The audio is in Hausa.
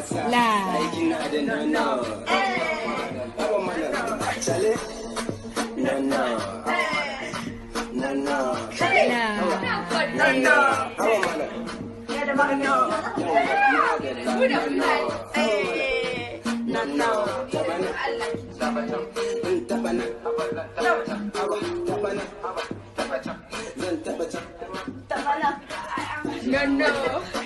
wasa. La. Aiki na da nono. Haba malam. Chale. Nono. Nono. La. Nono. Haba malam. Nono. Nono. Nono. Taba nan. Taba nan. Haba, taba nan. Zan taba can. No, no.